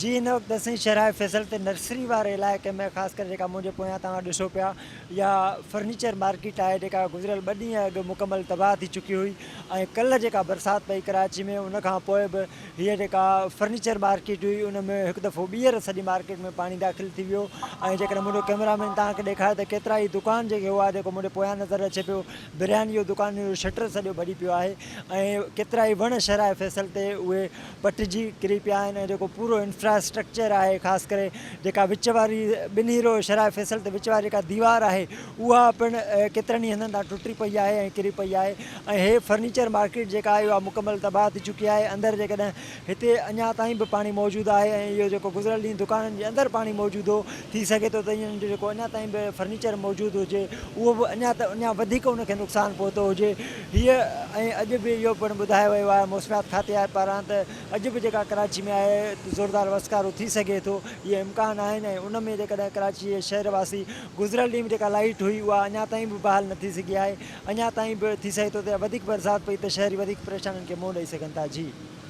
جي هن وقت اسين شهراء فيصل تي نرسري واري علائقي ۾ خاص ڪري جيڪا منهنجي پويان توهان ڏسو پيا اها فرنيچر مارڪيٽ آهي جيڪا گذريل ٻه ڏينهن اڳ مڪمل تباهه ٿي چڪي هئي ۽ ڪلهه جيڪا برسات پئي ڪراچي ۾ ان کان پوء به هيء جيڪا فرنيچر مارڪيٽ هئي ان ۾ هڪ دفعو ٻيهر سڄي مارڪيٽ ۾ پاڻي داخل ٿي ويو ۽ جيڪڏهن منهنجو ڪئميرا مين توهان کي ڏيکاري ته ڪيترا ئي دڪان جيڪي هئا جيڪو منهنجي پويان نظر اچي پيو برياني جو دڪان جو شٽر سڄو ڀڄي پيو آهي ۽ ڪيترا ئي وڻ شهراء فيصل تي اهي پٽجي ڪري پيا آهن ۽ جيڪو پورو انفراسٽرڪچر آهي خاص ڪري جيڪا وچ واري ٻنهي رو شرائع فيصل تي وچ واري جيڪا ديوار آهي اها پڻ ڪيترن ئي هنڌن تان ٽٽي پئي آهي ۽ ڪري پئي آهي ۽ هي فرنيچر مارڪيٽ جيڪا آهي اها مڪمل تباهه ٿي چڪي آهي اندر جيڪڏهن هتي اڃا تائين به پاڻي موجود آهي ۽ اهو جيڪو گذريل ڏينهن دڪانن جي اندر پاڻي موجود هو ٿي سگهي ٿو ته انهن جو جيڪو اڃا تائين به فرنيچر موجود هجي اهو به اڃا ته اڃا وڌيڪ ان کي نقصان پهتو هجي. هيء ۽ اڄ به اهو پڻ ٻڌايو ويو آهي موسميات کاتي پاران ته اڄ به جيڪا ڪراچي ۾ آهي زوردار وسڪارو ٿي سگهي ٿو اهي امڪان آهن ۽ ان ۾ جيڪڏهن ڪراچي جي شهر واسي گذريل ڏينهن به جيڪا لائيٽ هئي اها اڃا تائين به بحال نه ٿي سگهي آهي اڃا تائين به ٿي سگهي ٿو ته وڌيڪ برسات پئي ته شهري وڌيڪ پريشانين کي منهن ڏئي سگهن ٿا جي.